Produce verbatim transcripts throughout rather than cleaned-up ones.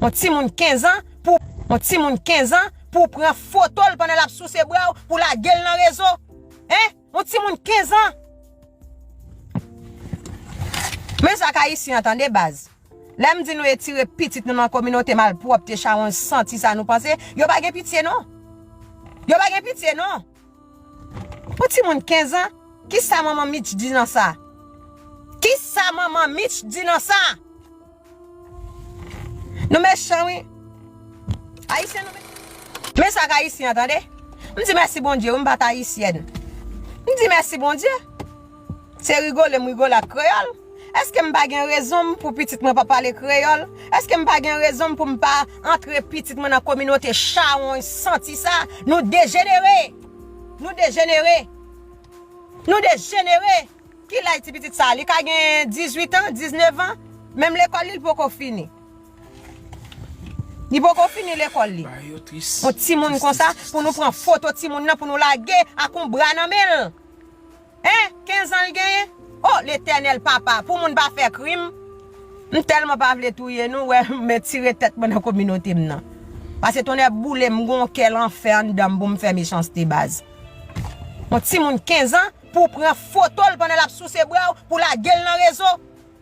Yon timoun kenz an pou yon timoun kenz an pou pran foto l pandan l ap souse bra w pou lage l nan rezo. Hein? Yon timoun kenz an. Men sa k ayisyen an tande baz. Lè m di nou etire pitit nou nan kominote malpwòpte chawonj santi sa nou panse, yo pa gen pitye non. Yo pa gen pitye non. Yon timoun kenz an, kisa manman Mitch di nan sa? Kisa manman Mitch di nan sa? Nou mechan wi. Ayisyen nou mechan. Men sa k ayisyen an tande. M di mèsi Bondye wi, m pa t ayisyèn. M di mèsi Bondye. Se rigole m rigole ak kreyòl. Èske m pa gen rezon m pou pitit mwen pa pale kreyòl? Èske m pa gen rezon m pou m pa antre pitit mwen nan kominote chawonj santi sa? Nou dejenere. Nou dejenere. Nou dejenere. Ki laj ti pitit sa? Li ka gen dizuit an, diznèf an. Menm lekòl li, li poko fini. Li poko fini lekòl li. Yon timoun konsa, pou nou pran foto timoun nan, pou nou lage ak yon bra nan men l. Hein? Kenz an l genyen? Oh, Letènèl papa, pou moun pa fè krim. M tèlman pa vle touye nou, wè, men tire tèt mwen nan kominote m nan. Pase tonnè boule m, gon kè lanfè anndan m pou m fè mechanste baz. Yon timoun kenz an pou pran foto l pandan l ap souse bra w pou lage l nan rezo.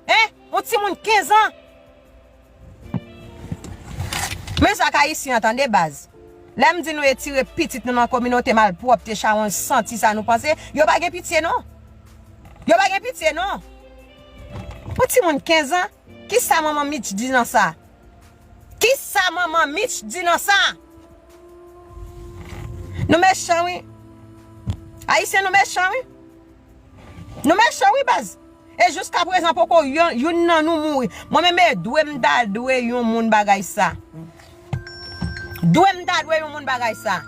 Hein? Yon timoun kenz an. Men sa k ayisyen an tande baz. Lè m di nou etire pitit nou nan kominote malpwòpte chawonj santi sa nou panse, yo pa gen pitye non. Yo pa gen pitye non. Yon timoun kenz an, kisa manman Mitch di nan sa? Kisa manman Mitch di nan sa? Nou mechan wi. Ayisyen nou mechan wi. Nou mechan wi baz. E jiska prezan poko youn, youn nan nou mouri. Mwen menm e dwe m ta dwe yon moun bagay sa. Dwe m ta dwe yon moun bagay sa.